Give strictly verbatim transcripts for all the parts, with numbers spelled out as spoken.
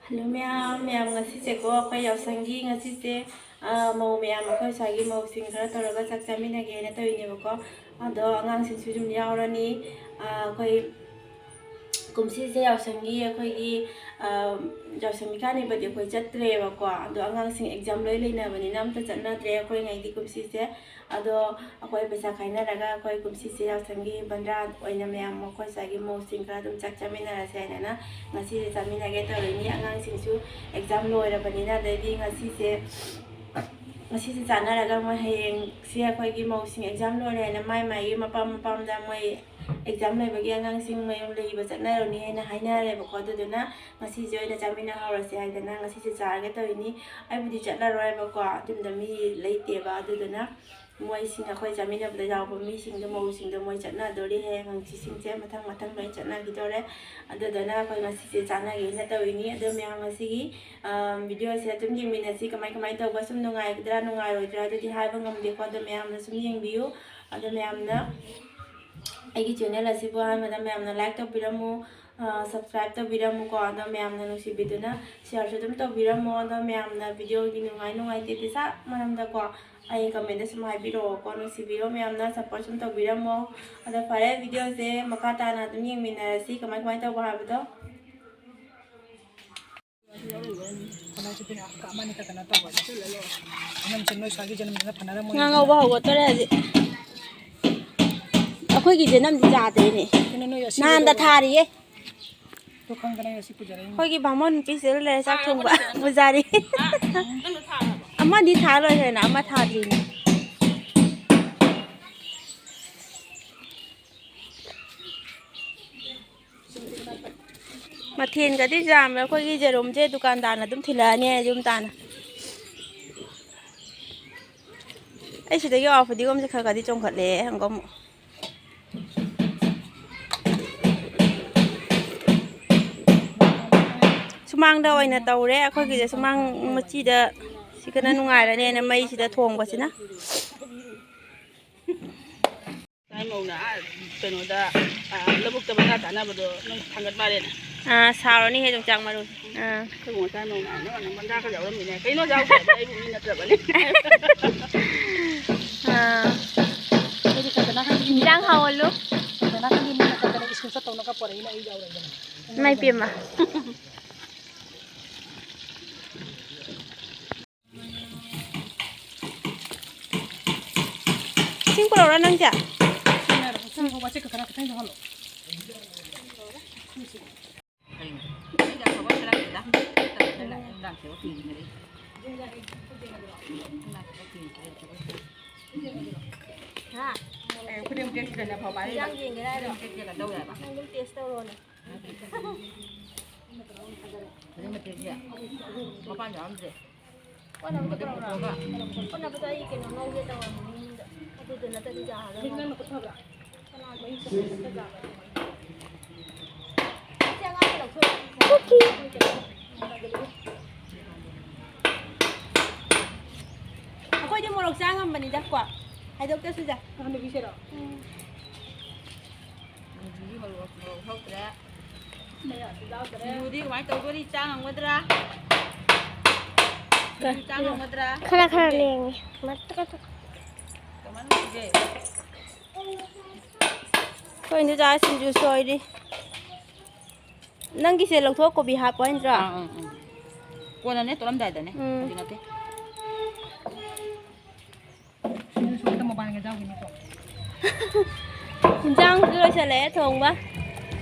Hello ꯃꯌꯥꯝ, ꯃꯌꯥꯝ ꯉꯁꯤꯁꯦꯀꯣ, ꯑꯩꯈꯣꯏ ꯌꯥꯎꯁꯪꯒꯤ ꯉꯁꯤꯁꯦ, ꯑ, ꯃꯧ ꯃꯌꯥꯝ, ꯑꯩꯈꯣꯏ ꯁ꯭ꯋꯥꯏꯒꯤ ꯃꯧꯁꯤꯡ ꯈꯔ ꯇꯧꯔꯒ ꯆꯥꯛ ꯆꯥꯃꯤꯟꯅꯒꯦꯅ ꯇꯧꯔꯤꯅꯦꯕꯀꯣ꯫ ꯑꯗꯣ ꯑꯉꯥꯡꯁꯤꯡꯁꯨ ꯑꯗꯨꯝ ꯌꯥꯎꯔꯅꯤ꯫ ꯑ, ꯑꯩꯈꯣꯏ ꯀꯨꯝꯁꯤꯁꯦ ꯌꯥꯎꯁꯪꯒꯤ ꯑꯩꯈꯣꯏꯒꯤ, ꯑ, ꯌꯥꯎꯁꯪ ꯃꯤꯀꯥꯅꯤꯕꯗꯤ ꯑꯩꯈꯣꯏ ꯆꯠꯇ꯭ꯔꯦꯕꯀꯣ꯫ ꯑꯗꯣ ꯑꯉꯥꯡꯁꯤꯡ ꯑꯦꯛꯖꯥꯝ ꯂꯣꯏ ꯂꯩꯅꯕꯅꯤꯅ ꯑꯝꯇ ꯆꯠꯅꯗ꯭ꯔꯦ꯫ ꯑꯩꯈꯣꯏꯉꯩꯗꯤ ꯀꯨꯝꯁꯤꯁꯦ ꯑꯗꯣ ꯑꯩꯈꯣꯏ ꯄꯩꯁꯥ ꯈꯥꯏꯅꯔꯒ ꯑꯩꯈꯣꯏ ꯀꯨꯝꯁꯤꯁꯦ ꯌꯥꯎꯁꯪꯒꯤ ꯕꯟꯗ꯭ꯔꯥ ꯑꯣꯏꯅ ꯃꯌꯥꯝ ꯃꯈꯣꯏ ꯁ꯭ꯋꯥꯏꯒꯤ ꯃꯧꯁꯤꯡ ꯈꯔ ꯑꯗꯨꯝ ꯆꯥꯛ ꯆꯥꯃꯤꯟꯅꯔꯁꯦ ꯍꯥꯏꯗꯅ ꯉꯁꯤꯁꯦ ꯆꯥꯃꯤꯟꯅꯒꯦ ꯇꯧꯔꯤꯅꯤ꯫ ꯑꯉꯥꯡꯁꯤꯡꯁꯨ ꯑꯦꯛꯖꯥꯝ ꯂꯣꯏꯔꯕꯅꯤꯅ, ꯑꯗꯩꯗꯤ ꯉꯁꯤꯁꯦ, ꯉꯁꯤꯁꯦ ꯆꯥꯟꯅꯔꯒ ꯃꯣꯏ ꯍꯌꯦꯡꯁꯦ ꯑꯩꯈꯣꯏꯒꯤ ꯃꯧꯁꯤꯡ ꯑꯦꯛꯖꯥꯝ ꯂꯣꯏꯔꯦ ꯍꯥꯏꯅ ꯃꯥꯏ ꯃꯥꯏꯒꯤ ꯃꯄꯥꯝ ꯃꯄꯥꯝꯗ ꯃꯣꯏ ꯑꯦꯛꯖꯥꯝ ꯂꯩꯕꯒꯤ ꯑꯉꯥꯡꯁꯤꯡ ꯃꯌꯨꯝ ꯂꯩꯕ ꯆꯠꯅꯔꯨꯅꯤ ꯍꯥꯏꯅ ꯍꯥꯏꯅꯔꯦꯕꯀꯣ꯫ ꯑꯗꯨꯗꯨꯅ ꯉꯁꯤꯁꯦ ꯑꯣꯏꯅ ꯆꯥꯃꯤꯟꯅꯍꯧꯔꯁꯦ ꯍꯥꯏꯗꯅ ꯉꯁꯤꯁꯦ ꯆꯥꯔꯒꯦ ꯇꯧꯔꯤꯅꯤ꯫ ꯑꯩꯕꯨꯗꯤ ꯆꯠꯂꯔꯣꯏꯕꯀꯣ, ꯌꯨꯝꯗ ꯃꯤ ꯂꯩꯇꯦꯕ꯫ ꯑꯗꯨꯗꯨꯅ ꯃꯣꯏꯁꯤꯡ, ꯑꯩꯈꯣꯏ ꯆꯥꯃꯤꯟꯅꯕꯗ ꯌꯥꯎꯕ ꯃꯤꯁꯤꯡꯗꯣ, ꯃꯧꯁꯤꯡꯗꯣ ꯃꯣꯏ ꯆꯠꯅꯗꯣꯔꯤ꯫ ꯍꯌꯦꯡ ꯍꯪꯆꯤꯠꯁꯤꯡꯁꯦ ꯃꯊꯪ ꯃꯊꯪ ꯂꯣꯏ ꯆꯠꯅꯈꯤꯗꯣꯔꯦ꯫ ꯑꯗꯨꯗꯨꯅ ꯑꯩꯈꯣꯏ ꯉꯁꯤꯁꯦ ꯆꯥꯟꯅꯒꯦꯅ ꯇꯧꯔꯤꯅꯤ꯫ ꯑꯗꯣ ꯃꯌꯥꯝ ꯉꯁꯤꯒꯤ, ꯑ, ꯚꯤꯗꯤꯑꯣꯁꯦ ꯑꯗꯨꯝ ꯌꯦꯡꯃꯤꯟꯅꯁꯤ꯫ ꯀꯃꯥꯏ ꯀꯃꯥꯏꯅ ꯇꯧꯕ, ꯁꯨꯝ ꯅꯨꯡꯉꯥꯏꯒꯗ꯭ꯔꯥ ꯅꯨꯡꯉꯥꯏꯔꯣꯏꯗ꯭ꯔꯥ ꯑꯗꯨꯗꯤ ꯍꯥꯏꯕ ꯉꯝꯗꯦꯀꯣ꯫ ꯑꯗꯣ ꯃꯌꯥꯝꯅ ꯁꯨꯝ ꯌꯦꯡꯕꯤꯌꯨ꯫ ꯑꯗꯣ ꯃꯌꯥꯝꯅ ꯑꯩꯒꯤ ꯆꯦꯅꯦꯜ ꯑꯁꯤꯕꯨ ꯑꯍꯥꯟꯕꯗ ꯃꯌꯥꯝꯅ ꯂꯥꯏꯛ ꯇꯧꯕꯤꯔꯝꯃꯨ, ꯑ, ꯁꯕꯁꯀ꯭ꯔꯥꯏꯕ ꯇꯧꯕꯤꯔꯝꯃꯨꯀꯣ꯫ ꯑꯗꯣ ꯃꯌꯥꯝꯅ ꯅꯨꯡꯁꯤꯕꯤꯗꯨꯅ ꯁꯤꯌꯥꯔꯁꯨ ꯑꯗꯨꯝ ꯇꯧꯕꯤꯔꯝꯃꯣ꯫ ꯑꯗꯣ ꯃꯌꯥꯝꯅ ꯚꯤꯗꯤꯑꯣꯒꯤ ꯅꯨꯡꯉꯥꯏ ꯅꯨꯡꯉꯥꯏꯇꯦ ꯄꯩꯁꯥ ꯃꯔꯝꯗꯀꯣ ꯑꯩ ꯀꯃꯦꯟꯗ ꯁꯨꯝ ꯍꯥꯏꯕꯤꯔꯛꯑꯣꯀꯣ꯫ ꯅꯨꯡꯁꯤꯕꯤꯔꯣ ꯃꯌꯥꯝꯅ, ꯁꯞꯄꯣꯔꯠ ꯁꯨꯝ ꯇꯧꯕꯤꯔꯝꯃꯣ꯫ ꯑꯗꯣ ꯐꯔꯦ, ꯚꯤꯗꯤꯑꯣꯁꯦ ꯃꯈꯥ ꯇꯥꯅ ꯑꯗꯨꯝ ꯌꯦꯡꯃꯤꯟꯅꯔꯁꯤ ꯀꯃꯥꯏ ꯀꯃꯥꯏ ꯇꯧꯕ ꯍꯥꯏꯕꯗꯣ꯫ ꯉꯥ ꯉꯧꯕ ꯍꯧꯒꯠꯇꯣꯔꯦ ꯍꯧꯖꯤꯛ꯫ ꯑꯩꯈꯣꯏꯒꯤ ꯖꯦꯅꯝꯗꯤ ꯌꯥꯗ꯭ꯔꯦꯅꯦ꯫ ꯅꯍꯥꯟꯗ ꯊꯥꯔꯤꯌꯦ꯫ ꯑꯩꯈꯣꯏꯒꯤ ꯕꯥꯃꯣꯟ ꯅꯨꯄꯤꯁꯤꯗ ꯂꯩꯔꯦ ꯆꯥꯛ ꯊꯣꯡꯕ꯫ ꯄꯨꯖꯥꯔꯤ꯫ ꯑꯃꯗꯤ ꯊꯥ ꯂꯣꯏꯈ꯭ꯔꯦꯅ, ꯑꯃ ꯊꯥꯗ꯭ꯔꯤꯅꯦ꯫ ꯃꯊꯦꯜꯒꯗꯤ ꯌꯥꯝꯃꯦ꯫ ꯑꯩꯈꯣꯏꯒꯤ ꯌꯦꯔꯨꯝꯁꯦ ꯗꯨꯀꯥꯟꯗꯥꯔꯅ ꯑꯗꯨꯝ ꯊꯤꯜꯂꯛꯑꯅꯤ ꯌꯨꯝ ꯇꯥꯅ꯫ ꯑꯩ ꯁꯤꯗꯒꯤ ꯑꯋꯥ ꯐꯗꯤꯒꯣꯝꯁꯦ ꯈꯔ ꯈꯔꯗꯤ ꯆꯣꯡꯈꯠꯂꯦ ꯍꯪꯒꯝ꯫ ꯁꯨꯃꯥꯡꯗ ꯑꯣꯏꯅ ꯇꯧꯔꯦ ꯑꯩꯈꯣꯏꯒꯤꯁꯦ꯫ ꯁꯨꯃꯥꯡ ꯃꯆꯤꯗ ꯁꯤꯒꯅ ꯅꯨꯡꯉꯥꯏꯔꯅꯦꯅ ꯃꯩꯁꯤꯗ ꯊꯣꯡꯕꯁꯤꯅ꯫ ꯉꯁꯥꯏ ꯃꯧꯅ ꯑꯥ ꯀꯩꯅꯣꯗ, ꯑꯥ, ꯂꯧꯕꯨꯛꯇ ꯃꯩꯉꯥ ꯆꯥꯅꯕꯗꯣ ꯅꯣꯏ ꯊꯥꯡꯒꯠ ꯃꯥꯜꯂꯦꯅꯦ꯫ ꯑꯥ, ꯁꯥꯎꯔꯅꯤ ꯍꯦ ꯌꯣꯡꯆꯥꯛ ꯃꯔꯨ꯫ ꯑꯥ꯫ ꯑꯩꯈꯣꯏ ꯃꯣꯆꯥ ꯅꯣꯡꯃ ꯅꯣꯡꯃ ꯃꯟꯗꯥ ꯈꯔ ꯌꯥꯎꯔꯝꯃꯤꯅꯦ꯫ ꯀꯩꯅꯣ ꯌꯥꯎꯗ꯭ꯔꯗꯤ ꯑꯩꯕꯨ ꯃꯤ ꯅꯠꯇ꯭ꯔꯕꯅꯦ꯫ ꯑꯥ꯫ ꯑꯩꯗꯤ ꯀꯟꯇꯅꯥ ꯈꯪꯗꯦ ꯃꯤ ꯏꯟꯖꯥꯡ ꯅꯠꯇ꯭ꯔꯕꯅꯦ꯫ ꯍꯥꯎꯍꯜꯂꯨ꯫ ꯀꯟꯇꯅꯥ ꯈꯪꯗꯦ ꯃꯤ ꯅꯠꯇ꯭ꯔꯕꯅꯦ꯫ ꯏꯁꯀ꯭ꯔꯤꯟ ꯁꯣꯠ ꯇꯧꯅꯒ ꯄꯣꯔꯛꯏꯅꯦ ꯑꯩ ꯌꯥꯎꯔꯕꯅꯦ꯫ ꯏꯃꯥꯏ ꯄꯦꯝꯃ꯫ ꯏꯁꯤꯡ ꯄꯨꯔꯛꯎꯔꯥ ꯅꯪꯁꯦ? ꯏꯁꯤꯡ ꯍꯥꯏꯔꯣ, ꯏꯁꯤꯡ ꯍꯣ, ꯋꯥꯆꯦꯠꯀ ꯈꯔ ꯈꯤꯇꯪ ꯌꯥꯎꯍꯜꯂꯣ꯫ ꯍꯥ? ꯑꯦ, ꯈꯨꯗꯤꯡ ꯇꯦꯛꯁꯤꯗꯅꯦ ꯐꯥꯎꯕ ꯍꯥꯏꯔꯤꯕ꯫ ꯏꯟꯖꯥꯡ ꯌꯦꯡꯒꯦꯔꯥ ꯍꯥꯏꯔꯣ? ꯈꯨꯗꯤꯡ ꯇꯦꯛꯁꯤꯗ ꯇꯧ ꯌꯥꯏꯕ꯫ ꯅꯪ ꯑꯗꯨꯝ ꯇꯦꯁ ꯇꯧꯔꯣꯅꯦ꯫ ꯈꯨꯗꯤꯡ ꯃꯇꯦꯛꯁꯦ ꯃꯄꯥꯟ ꯌꯥꯎꯔꯝꯗ꯭ꯔꯦ꯫ ꯀꯣꯟꯅꯕꯗꯣ ꯄꯨꯔꯛꯎꯔꯥ? ꯀꯣꯟꯅꯕꯗꯣ ꯑꯩ ꯀꯩꯅꯣ ꯉꯧꯒꯦ ꯇꯧꯔꯝꯕꯅꯤ ꯌꯨꯝꯗ꯫ ꯑꯗꯨꯗꯨ ꯅꯠꯇ꯭ꯔꯗꯤ ꯌꯥꯔꯔꯣꯏ꯫ ꯀꯅꯥꯒꯤ? ꯑꯁꯤ ꯑꯉꯥꯡꯁꯦ ꯂꯧꯊꯣꯛꯑꯣ꯫ ꯑꯩꯈꯣꯏꯗꯤ ꯃꯣꯔꯣꯛ ꯆꯥ ꯉꯝꯕꯅꯤꯗ ꯀꯣ꯫ ꯍꯥꯏꯗꯣꯛꯇ꯭ꯔꯁꯨ ꯌꯥꯏ꯫ ꯎꯝ꯫ ꯁꯤꯡꯖꯨꯗꯤ ꯃꯣꯔꯣꯛ, ꯃꯣꯔꯣꯛ ꯊꯣꯛꯇ꯭ꯔꯦ꯫ ꯁꯤꯡꯖꯨꯗꯤ ꯀꯃꯥꯏꯅ ꯇꯧꯗꯣꯔꯤ? ꯆꯥ ꯉꯝꯒꯗ꯭ꯔꯥ? ꯁꯤꯡꯖꯨ ꯆꯥ ꯉꯝꯒꯗ꯭ꯔꯥ? ꯈꯔ ꯈꯔ ꯂꯦꯡꯉꯦ꯫ ꯀꯃꯥꯏꯅ ꯇꯧꯁꯤꯒꯦ? ꯑꯩꯈꯣꯏ ꯏꯟꯗꯣꯆꯥ ꯁꯤꯡꯖꯨ ꯁꯣꯏꯔꯤ꯫ ꯅꯪꯒꯤꯁꯦ ꯂꯧꯊꯣꯛ ꯀꯣꯕꯤ ꯍꯥꯞꯄꯣ ꯍꯥꯏ ꯅꯠꯇ꯭ꯔꯣ? ꯑꯥ, ꯑꯥ, ꯑꯥ꯫ ꯀꯣꯟꯅꯅꯦ, ꯇꯣꯠꯂꯝꯗꯥꯏꯗꯅꯦ꯫ ꯎꯝ꯫ ꯍꯧꯖꯤꯛ ꯅꯠꯇꯦ꯫ ꯁꯤꯡꯖꯨ ꯁꯨꯕꯗ ꯃꯣꯕꯥꯏꯜꯒ ꯌꯥꯎꯈꯤꯅꯤꯀꯣ꯫ ꯏꯟꯖꯥꯡꯁꯨ ꯂꯣꯏꯁꯜꯂꯛꯑꯦ ꯊꯣꯡꯕ꯫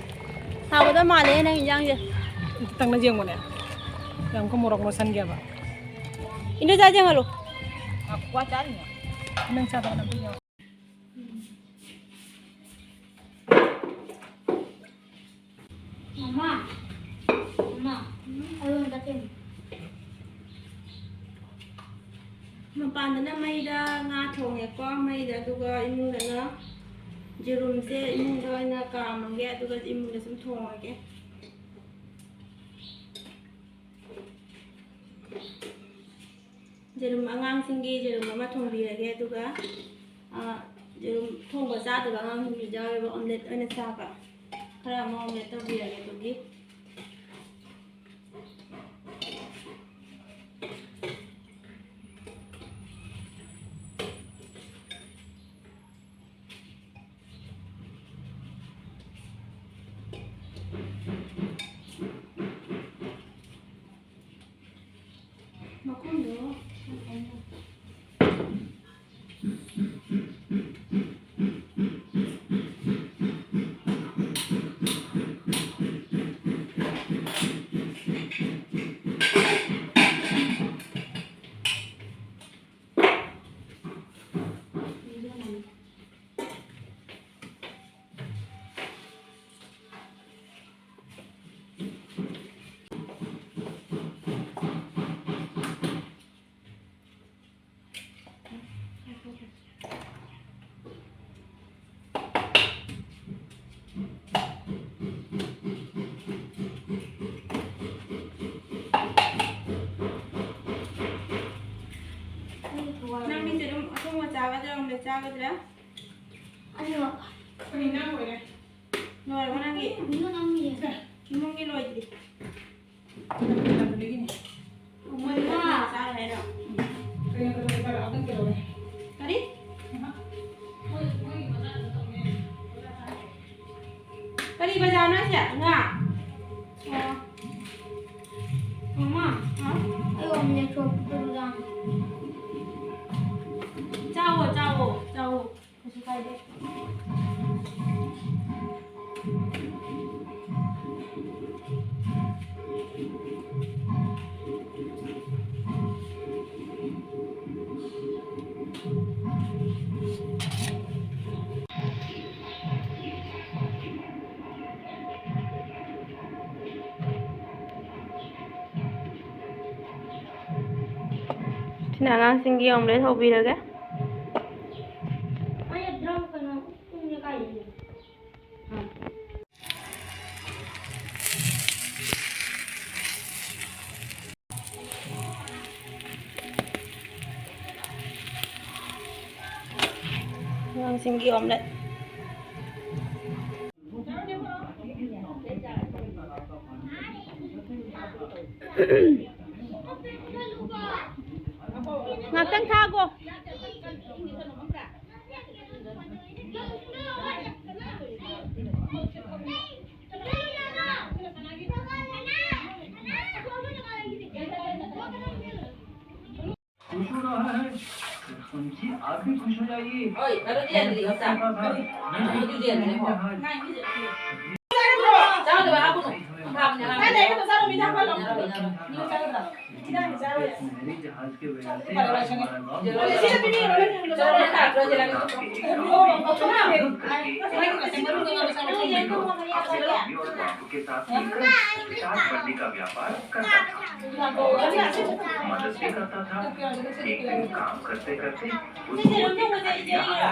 ꯍꯥꯎꯒꯗꯕ ꯃꯥꯜꯂꯦ ꯅꯪ ꯏꯟꯖꯥꯡꯁꯦ꯫ ꯑꯝꯇ ꯇꯪꯅ ꯌꯦꯡꯉꯨꯅꯦ꯫ ꯀꯌꯥꯃꯨꯛꯀ ꯃꯣꯔꯣꯛ ꯃꯣꯠꯁꯟꯒꯦꯕ꯫ ꯏꯟꯗꯣꯆꯥ ꯌꯦꯡꯍꯜꯂꯨ꯫ ꯉꯥꯏꯈꯣ, ꯀ꯭ꯋꯥ ꯆꯥꯔꯤꯅꯦ꯫ ꯅꯪ ꯆꯥꯗꯕ ꯅꯝꯕ ꯌꯥꯎ-, ꯃꯃꯥ, ꯃꯃꯥ, ꯑꯔꯨꯟ ꯆꯠꯇꯣꯏꯅꯦ꯫ ꯃꯄꯥꯟꯗꯅ ꯃꯩꯗ ꯉꯥ ꯊꯣꯡꯉꯦꯀꯣ, ꯃꯩꯗ, ꯑꯗꯨꯒ ꯏꯃꯨꯡꯗꯅ ꯌꯦꯔꯨꯝꯁꯦ ꯏꯃꯨꯡꯗ ꯑꯣꯏꯅ ꯀꯥꯝꯃꯒꯦ, ꯑꯗꯨꯒ ꯏꯃꯨꯡꯗ ꯁꯨꯝ ꯊꯣꯡꯉꯒꯦ꯫ ꯌꯦꯔꯨꯝ, ꯑꯉꯥꯡꯁꯤꯡꯒꯤ ꯌꯦꯔꯨꯝ ꯑꯃ ꯊꯣꯡꯕꯤꯔꯒꯦ, ꯑꯗꯨꯒ, ꯑ, ꯌꯦꯔꯨꯝ ꯊꯣꯡꯕ ꯆꯥꯗꯕ ꯑꯉꯥꯡꯁꯤꯡꯁꯨ ꯌꯥꯎꯋꯦꯕ, omelette ꯑꯣꯏꯅ ꯆꯥꯕ꯫ ꯈꯔ ꯑꯃ omelette ꯇꯧꯕꯤꯔꯒꯦ, ꯑꯗꯨꯒꯤ꯫ ꯆꯥꯒꯗ꯭ꯔꯥ, ꯑꯣꯝꯂꯦꯠ ꯆꯥꯒꯗ꯭ꯔꯥ? ꯑꯅꯤꯃꯛ꯫ ꯀꯔꯤ ꯏꯟꯖꯥꯡ ꯑꯣꯏꯔꯦ? ꯂꯣꯏꯔꯕ ꯅꯪꯒꯤ? ꯏꯟꯖꯥꯡ ꯅꯝꯃꯤꯌꯦ꯫ ꯏꯃꯨꯡꯒꯤ ꯂꯣꯏꯗ꯭ꯔꯤ꯫ ꯃꯣꯏꯅ ꯆꯥꯔꯦ ꯍꯥꯏꯔꯣ? ꯀꯩꯅꯣ ꯀꯩꯅꯣ ꯀꯩꯅꯣ ꯑꯗꯨꯝ ꯀꯩꯗꯧꯔꯦ? ꯀꯔꯤ? ꯃꯣꯏ ꯃꯣꯏꯒꯤ ꯃꯆꯥꯗꯨ ꯇꯧꯅꯦ꯫ ꯀꯔꯤ ꯕꯖꯥꯔꯅꯣ ꯍꯥꯏꯁꯦ? ꯉꯥ? ꯑꯣ꯫ ꯃꯃꯥ, ꯍꯥꯎ? ꯑꯩ ꯑꯣꯝꯂꯦꯠ ꯆꯣꯞꯄꯗꯨꯗ꯫ ꯆꯥꯎꯋꯣ, ꯆꯥꯎꯋꯣ, ꯆꯥꯎꯋꯣ꯫ ꯀꯩꯁꯨ ꯀꯥꯏꯗꯦ꯫ ꯁꯤꯅ ꯑꯉꯥꯡꯁꯤꯡꯒꯤ ꯑꯣꯝꯂꯦꯠ ꯍꯧꯕꯤꯔꯒꯦ꯫ ꯑꯉꯥꯡꯁꯤꯡꯒꯤ ꯑꯣꯝꯂꯦꯠ꯫ ꯉꯥꯛꯇꯪ ꯊꯥꯒꯣ꯫ खुश हो रहा है, उनकी आप भी खुश हो जाइए। Oi, baru dia beli otak. Itu dia beli kok. Jangan coba aku tuh. Apa punya lama? Punya lama, punya lama. हमारी जहाज के वजह से Jangan lupa, belajar lagi. और बाप के साथ मिलकर स्टार्ट बनने का व्यापार करता था। मदद भी करता था। एक दिन काम करते करते उसको एक आइडिया आया।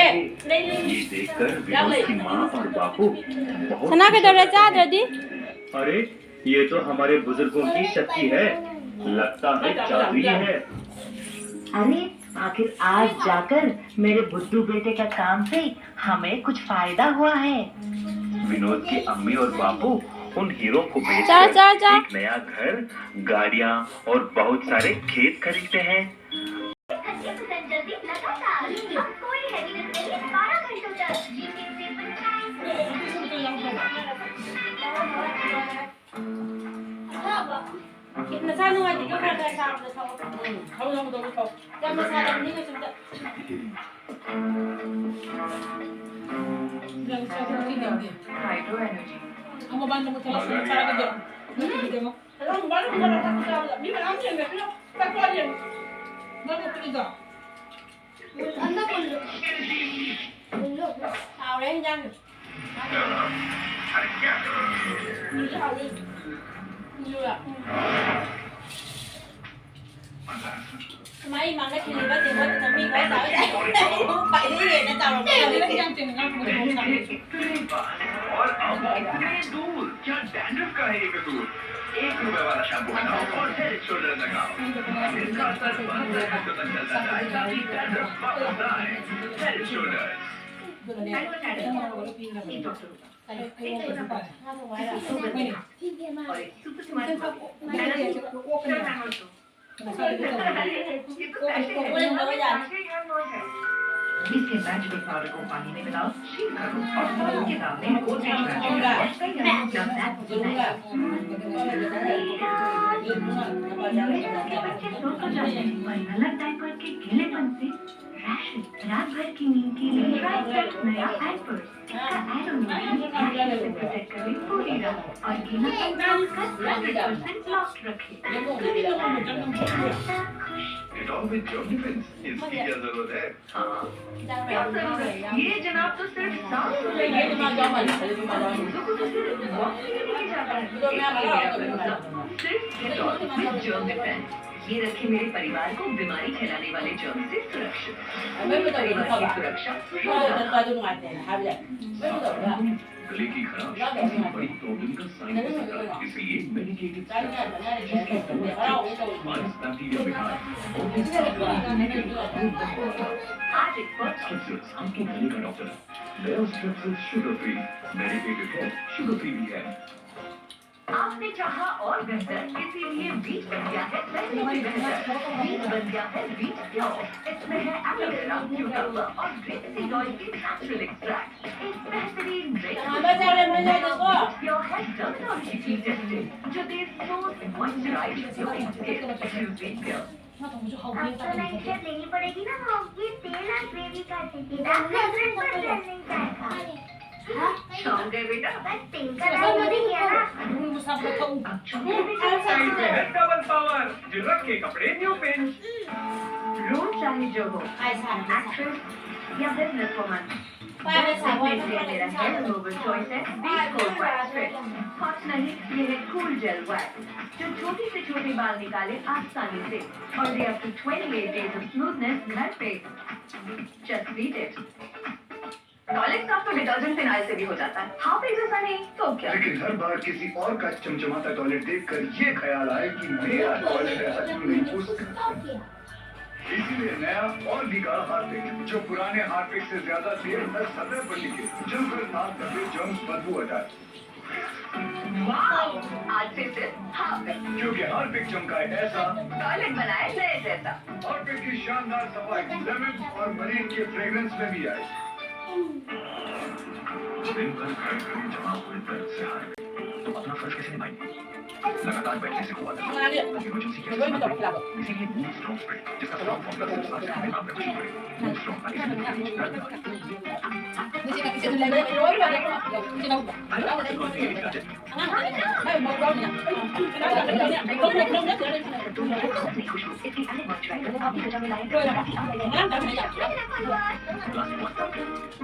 ꯂꯩꯌꯦ꯫ ꯂꯩ, ꯂꯩ꯫ ये देखकर विनोद की माँ और बापू बहुत ꯁꯅꯥ ꯀꯩꯗꯧꯔꯦ ꯆꯥꯗ꯭ꯔꯗꯤ? अरे, ये तो हमारे बुजुर्गों की शक्ति है। लगता है जादुई है। अरे, आखिर आज जाकर मेरे बुद्धू बेटे का काम से हमें कुछ फायदा हुआ है। विनोद की अम्मी और बापू उन हीरो को बेचकर चार, चार, चार। एक नया घर, गाड़ियाँ और बहुत सारे खेत खरीदते हैं। ꯅꯁꯥ ꯅꯨꯡꯉꯥꯏꯇꯦ, ꯈꯔ ꯈꯔ ꯁꯥꯕꯗ ꯊꯛꯑꯣ꯫ ꯎꯝ, ꯊꯛꯑꯣ, ꯊꯛꯑꯣ, ꯊꯛꯑꯣ, ꯊꯛꯑꯣ꯫ ꯌꯥꯝꯅ ꯁꯥꯗꯕꯅꯤ ꯀꯩꯁꯨꯝꯇ꯫ ꯅꯪ ꯆꯥꯛ ꯈꯔ ꯊꯤꯜꯂꯛꯑꯣꯅꯦ꯫ ꯑꯃ ꯃꯥꯟꯗ ꯃꯨꯊꯠꯂꯁꯤ, ꯆꯥꯔꯒꯦ꯫ ꯅꯪꯒꯤꯗꯃꯛ꯫ ꯃꯤ ꯃꯌꯥꯝ ꯌꯦꯡꯉꯦ꯫ ꯆꯥꯛ ꯆꯥ ꯌꯦꯡꯉꯦ꯫ ꯃꯥ ꯃꯨꯊꯠꯂꯤꯗꯣ꯫ ꯍꯥꯎꯔꯦ ꯍꯤꯟꯖꯥꯡꯗꯣ꯫ ꯃꯤꯁꯨ ꯍꯥꯎꯋꯤ꯫ ꯃꯤꯁꯨ ꯂꯥꯛ-, ꯎꯝ꯫ ꯃꯥꯏ ꯃꯥꯡꯗ ꯈꯤꯜꯂꯤꯕ ꯇꯦꯕꯜꯗꯨꯗ ꯃꯤ ꯂꯣꯏ ꯆꯥꯕ ꯌꯥꯏ꯫ ꯑꯩꯕꯨ ꯈ꯭ꯋꯥꯏꯗꯒꯤ ꯍꯦꯟꯅ ꯆꯥꯎꯔꯝꯒꯗꯕꯅꯤ꯫ ꯏꯇꯅꯤ ꯄꯥꯁपोर्ट और अब इतने दूर, क्या डैंड्रफ का है ये कसूर? एक रुपए वाला शैम्पू हटाओ और हेड शोल्डर लगाओ। इसका असर बहत्तर घंटों तक चलता जाए ताकि डैंड्रफ वापस ना आए। Head shoulder. इसके मैजिकल पाउडर को पानी में मिलाओ, शील करो और साबुन के सामने गोदरेज मैजिक और कई अन्य उपलब्ध ऐप को बनाएं। मेरे घर के बच्चे सो तो जाते हैं, पर गलत डायपर के गीलेपन से रैशेस, रात भर की नींद के लिए ट्राई सेट नया पैम्पर्स। इसका एरोमेटिक रैशेस से प्रोटेक्ट करें पूरी रात और गीला पैम्पर्स का सौ परसेंट लॉस्ट रखें। डेटॉल में जर्म डिफेंस, इसकी क्या जरूरत है? हाँ, क्या जरूरत? ये जनाब तो सिर्फ सांस लेने के लिए, दूसरों को तो सिर्फ वॉक के लिए जाता है। इसलिए मेरा भरोसा सिर्फ डेटॉल में जर्म डिफेंस। ये रखे मेरे परिवार को बीमारी फैलाने वाले जर्म से सुरक्षित। पूरे परिवार की सुरक्षा होगा। गले की खराश किसी बड़ी प्रॉब्लम का साइन हो सकता है, इसीलिए मेडिकेटेड स्टेप्स, जिसके तहत टिप्स, माइल्ड बैक्टीरिया बिहार और भी सावधानी के लिए आपको बहुत आज एक फर्स्ट स्ट्रेप्सिल्स, आपके गले का डॉक्टर। नया स्ट्रेप्सिल्स शुगर फ्री, मेडिकेटेड है, शुगर फ्री भी है। आपने चाहा और बेहतर, इसीलिए वीट बन गया है पहले से बेहतर। वीट बन गया है वीट प्योर। इसमें है एलोवेरा, क्यूकम्बर और ग्रीन सीड ऑयल के नेचुरल एक्सट्रैक्ट। एक बेहतरीन ब्रेक प्योर है डर्मेटोलॉजी टेस्टेड, जो दे smooth moisturised glowing skin. Use Veet pure. अब तो मैं इसे लेनी पड़ेगी ना, वो ये तेल और ग्रेवी का चीज़ है। आपका हस्बैंड पर तेल नहीं जाएगा। शाम गए बेटा। बस तेल का नाम नहीं किया ना। अब शाम गए बेटा। डबल पावर, जो रखे कपड़े न्यू पिंच। रोल चाहे जो हो, एक्ट्रेस या बिजनेस वुमन, दस दिन में मेरा हेयर रिमूवल चॉइस है बीस कोल्ड वैक्स फिट। हॉट नहीं, ये है कूल जेल वैक्स, जो छोटी से छोटी बाल निकाले आसानी से। और दे up to twenty eight days of smoothness घर पे। Just read it. टॉयलेट साफ तो डिटर्जेंट फिनाइल से भी हो जाता है, हार्पिक जैसा नहीं तो क्या? लेकिन हर बार किसी और का चमचमाता टॉयलेट देखकर ये ख्याल आए कि मेरा टॉयलेट ऐसा क्यों नहीं पूछता। इसीलिए नया और भी गाढ़ा हार्पिक, जो पुराने हार्पिक से ज्यादा देर तक सतह पर टिके, जमकर नाक दबे, जर्म्स, बदबू हटाए। वाओ, आज से सिर्फ हार्पिक। क्योंकि हार्पिक चमकाए ऐसा, टॉयलेट बनाए नए जैसा। हार्पिक की शानदार सफाई लेमन और मरीन के फ्रेग्रेंस में भी आए। दिन भर घर घर में जमा हुए दर्द से हार गए, तो अपना फर्ज कैसे निभाएंगे? लगातार बैठने से हुआ दर्द, इमरजेंसी कैसे संभालेंगे? इसीलिए मूव स्ट्रॉन्ग स्प्रे, जिसका स्ट्रॉन्ग फॉर्मूला सिर्फ सात सेकंड में काम करना शुरू करेगा। मूव स्ट्रॉन्ग, आइए दर्द ना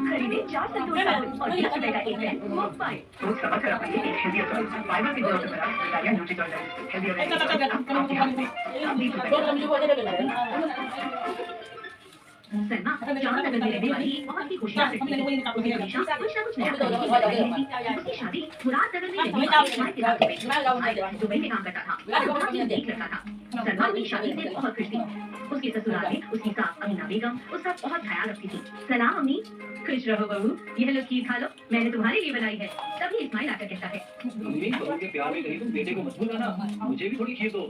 खरीदे चार संतूर साबुन और बीस रुपए का एक पेन, मुफ्त पाएं। रोज का पत्थर अपने लिए एक हेल्दी अल्टरनेटिव फाइबर से जरूरत है। इटालियन न्यूट्रीजॉल डाइट हेल्दी अल्टरनेटिव आपके हाथ में। अब बीस रुपए का। सलमा, चांद अगर में रहने वाली एक बहुत ही होशियार लड़की थी। उसे हमेशा कुछ ना कुछ नया करने की लगी रहती थी। उसकी शादी मुराद नगर में रहने वाले इस्माइल के साथ हो गई थी। इस्माइल दुबई में काम करता था और बहुत ही नीक लड़का था। सलमा अपनी शादी से बहुत खुश थी। उसके ससुराल में उसकी सास अमीना बेगम उसका बहुत ख्याल रखती थी। सलाम अम्मी। खुश रहो बहू, यह लो खीर खा लो, मैंने तुम्हारे लिए बनाई है। तभी इस्माइल आकर कहता है। अम्मी, बहू के प्यार में कहीं तुम बेटे को मत भूल जाना, मुझे भी थोड़ी खीर दो।